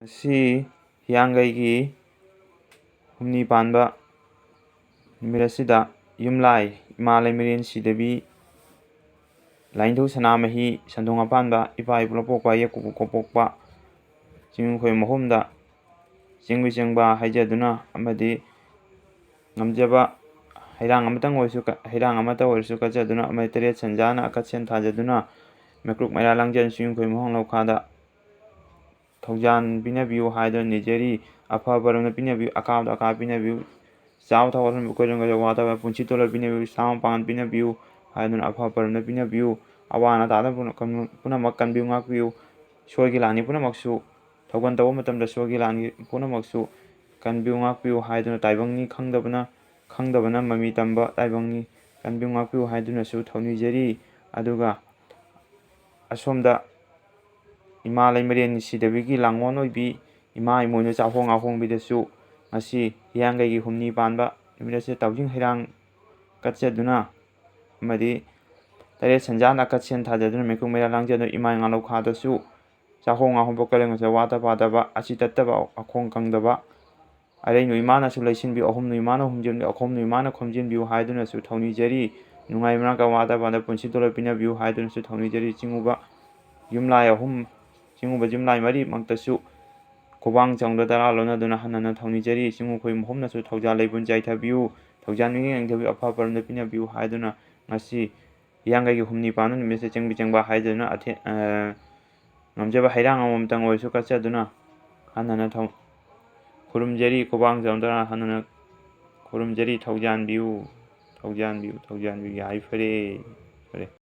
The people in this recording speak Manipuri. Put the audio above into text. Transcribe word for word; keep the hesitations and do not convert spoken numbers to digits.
ꯁꯤ ꯍꯤꯌꯥꯡꯒꯩꯒꯤ ꯍꯨꯝꯅꯤ ꯄꯥꯟꯕ ꯅꯨꯃꯤꯠ ꯑꯁꯤꯗ ꯌꯨꯝꯂꯥꯏ ꯏꯃꯥ ꯂꯩꯃꯔꯦꯟ ꯁꯤꯗꯕꯤ, ꯂꯥꯏꯅꯤꯡꯊꯧ ꯁꯅꯥꯃꯍꯤ, ꯁꯟꯗꯣꯡ ꯑꯄꯥꯟꯕ, ꯏꯄꯥ ꯏꯄꯨꯅ ꯄꯣꯛꯄ ꯌꯦꯛꯄꯕꯨ ꯀꯣꯛꯄꯣꯛꯄ ꯆꯤꯡꯈꯣꯏ ꯃꯍꯨꯝꯗ ꯆꯦꯡꯕꯤ ꯆꯦꯡꯕ ꯍꯥꯏꯖꯗꯨꯅ ꯑꯃꯗꯤ ꯉꯝꯖꯕ ꯍꯩꯔꯥꯡ ꯑꯃꯇꯪ ꯑꯣꯏꯔꯁꯨ ꯀ-, ꯍꯩꯔꯥꯡ ꯑꯃꯇ ꯑꯣꯏꯔꯁꯨ ꯀꯠꯆꯗꯨꯅ ꯑꯃꯗꯤ ꯇꯔꯦꯠ ꯁꯟꯖꯥꯅ ꯑꯀꯠ ꯁꯦꯟ ꯊꯥꯖꯗꯨꯅ ꯃꯩꯀ꯭ꯔꯨꯛ ꯃꯩꯔꯥ ꯂꯥꯡꯖꯦꯜ ꯆꯤꯡꯈꯣꯏ ꯃꯍꯨꯝ ꯂꯧꯈꯥꯗ ꯊꯧꯖꯥꯟ ꯄꯤꯅꯕꯤꯌꯨ ꯍꯥꯏꯗꯨꯅ ꯅꯤꯖꯔꯤ꯫ ꯑꯐ ꯄꯔꯝꯅ ꯄꯤꯅꯕꯤꯌꯨ, ꯑꯀꯥꯕꯗ ꯑꯀꯥꯕ ꯄꯤꯅꯕꯤꯌꯨ, ꯆꯥꯎ ꯊꯧꯒꯠꯍꯟꯕ ꯀꯣꯏꯔꯝꯒꯗ ꯋꯥꯗꯕ ꯄꯨꯟꯁꯤ ꯇꯣꯂꯣꯞ ꯄꯤꯅꯕꯤꯌꯨ, ꯁꯥ ꯃꯄꯥꯡꯒꯜ ꯄꯤꯅꯕꯤꯌꯨ ꯍꯥꯏꯗꯨꯅ ꯑꯐ ꯄꯔꯝꯅ ꯄꯤꯅꯕꯤꯌꯨ꯫ ꯑꯋꯥ ꯑꯅꯥ ꯇꯥꯗꯕ ꯄꯨꯝꯅꯃꯛ ꯀꯟꯕꯤꯌꯨ ꯉꯥꯛꯄꯤꯌꯨ꯫ ꯁꯣꯏꯒꯤ ꯂꯥꯟꯅꯤ ꯄꯨꯝꯅꯃꯛꯁꯨ ꯊꯧꯒꯜ ꯇꯧꯕ ꯃꯇꯝꯗ ꯁꯣꯏꯒꯤ ꯂꯥꯟꯒꯤ ꯄꯨꯝꯅꯃꯛꯁꯨ ꯀꯟꯕꯤꯌꯨ ꯉꯥꯛꯄꯤꯌꯨ ꯍꯥꯏꯗꯨꯅ ꯇꯥꯏꯕꯪꯅꯤ ꯈꯪꯗꯕꯅ, ꯈꯪꯗꯕꯅ ꯃꯃꯤ ꯇꯝꯕ ꯇꯥꯏꯕꯪꯅꯤ ꯀꯟꯕꯤꯌꯨ ꯉꯥꯛꯄꯤꯌꯨ ꯍꯥꯏꯗꯨꯅꯁꯨ ꯊꯧꯅꯤꯖꯔꯤ꯫ ꯑꯗꯨꯒ ꯑꯁꯣꯝꯗ ꯏꯃꯥ ꯂꯩꯃꯔꯦꯟ ꯁꯤꯗꯕꯤꯒꯤ ꯂꯥꯡꯒꯣꯜ ꯑꯣꯏꯕꯤ ꯏꯃꯥ ꯏꯃꯣꯏꯅꯨ ꯆꯥꯛꯍꯣꯡ ꯉꯥꯍꯣꯡꯕꯤꯗꯁꯨ ꯉꯁꯤ ꯍꯤꯌꯥꯡꯒꯩꯒꯤ ꯍꯨꯝꯅꯤ ꯄꯥꯟꯕ ꯅꯨꯃꯤꯠ ꯑꯁꯤꯗ ꯇꯥꯎꯖꯤꯡ ꯍꯩꯔꯥꯡ ꯀꯠꯆꯗꯨꯅ ꯑꯃꯗꯤ ꯇꯔꯦꯠ ꯁꯟꯖꯥꯅ ꯀꯠꯁꯦꯟ ꯊꯥꯖꯗꯨꯅ ꯃꯩꯀꯨ ꯃꯩꯔꯥ ꯂꯥꯡꯖꯗꯨꯅ ꯏꯃꯥ ꯉꯥꯂꯧꯈꯥꯗꯁꯨ ꯆꯥꯛꯍꯣꯡ ꯉꯥꯍꯣꯡꯕ ꯀꯜꯂꯒ ꯋꯥꯠꯇ ꯄꯥꯗꯕ ꯑꯁꯤ ꯇꯠꯇꯕ ꯑꯈꯣꯡ ꯀꯪꯗꯕ ꯑꯔꯩꯅꯨ ꯏꯃꯥꯅꯁꯨ ꯂꯩꯁꯤꯟꯕꯤꯌꯨ, ꯑꯍꯨꯝꯅꯨ ꯏꯃꯥꯅ ꯍꯨꯝꯖꯤꯟꯕꯤꯌꯨ, ꯑꯈꯣꯝꯅꯨ ꯏꯃꯥꯅ ꯈꯣꯝꯖꯤꯟꯕꯤꯌꯨ ꯍꯥꯏꯗꯨꯅꯁꯨ ꯊꯧꯅꯤꯖꯔꯤ꯫ ꯅꯨꯡꯉꯥꯏ ꯃꯔꯥꯡ ꯀꯥꯏ ꯋꯥꯠꯇ ꯄꯥꯗ ꯄꯨꯟꯁꯤ ꯇꯣꯂꯣꯞ ꯄꯤꯅꯕꯤꯌꯨ ꯍꯥꯏꯗꯨꯅꯁꯨ ꯊꯧꯅꯤꯖꯔꯤ꯫ ꯆꯤꯡꯉꯨꯕ ꯌꯨꯝꯂꯥꯏ ꯑꯍꯨꯝ, ꯆꯤꯡꯉꯨꯕ ꯌꯨꯝꯂꯥꯏ ꯃꯔꯤꯃꯛꯇꯁꯨ ꯈꯨꯕꯥꯡ ꯆꯪꯗ ꯇꯔꯥ ꯂꯣꯟꯅꯗꯨꯅ ꯍꯟꯅ ꯍꯟꯅ ꯊꯧꯅꯤꯖꯔꯤ꯫ ꯆꯤꯡꯉꯨ ꯈꯣꯏ ꯃꯍꯨꯝꯅꯁꯨ ꯊꯧꯖꯥꯜ ꯂꯩꯕꯨꯟ ꯆꯥꯏꯊꯕꯤꯌꯨ, ꯊꯧꯖꯥꯜ ꯃꯤꯠꯌꯦꯡ ꯌꯦꯡꯊꯕꯤꯌꯨ, ꯑꯐ ꯄꯔꯝꯗ ꯄꯤꯅꯕꯤꯌꯨ ꯍꯥꯏꯗꯨꯅ ꯉꯁꯤ ꯍꯤꯌꯥꯡꯒꯩꯒꯤ ꯍꯨꯝꯅꯤ ꯄꯥꯟꯕ ꯅꯨꯃꯤꯠꯁꯦ ꯆꯦꯡꯕꯤ ꯆꯦꯡꯕ ꯍꯥꯏꯗꯨꯅ ꯑꯊꯦ-, ꯑ, ꯉꯝꯖꯕ ꯍꯩꯔꯥꯡ ꯑꯃꯃꯝꯇꯪ ꯑꯣꯏꯔꯁꯨ ꯀꯠꯆꯗꯨꯅ ꯍꯟꯅ ꯍꯟꯅ ꯊꯧ-, ꯈꯨꯔꯨꯝꯖꯔꯤ꯫ ꯈꯨꯕꯥꯡ ꯆꯪꯗꯅ ꯍꯟꯅ ꯍꯟꯅ ꯈꯨꯔꯨꯝꯖꯔꯤ꯫ ꯊꯧꯖꯥꯟꯕꯤꯌꯨ, ꯊꯧꯖꯥꯟꯕꯤꯌꯨ, ꯊꯧꯖꯥꯟꯕꯤꯌꯨ꯫ ꯌꯥꯏꯐꯔꯦ, ꯐꯔꯦ꯫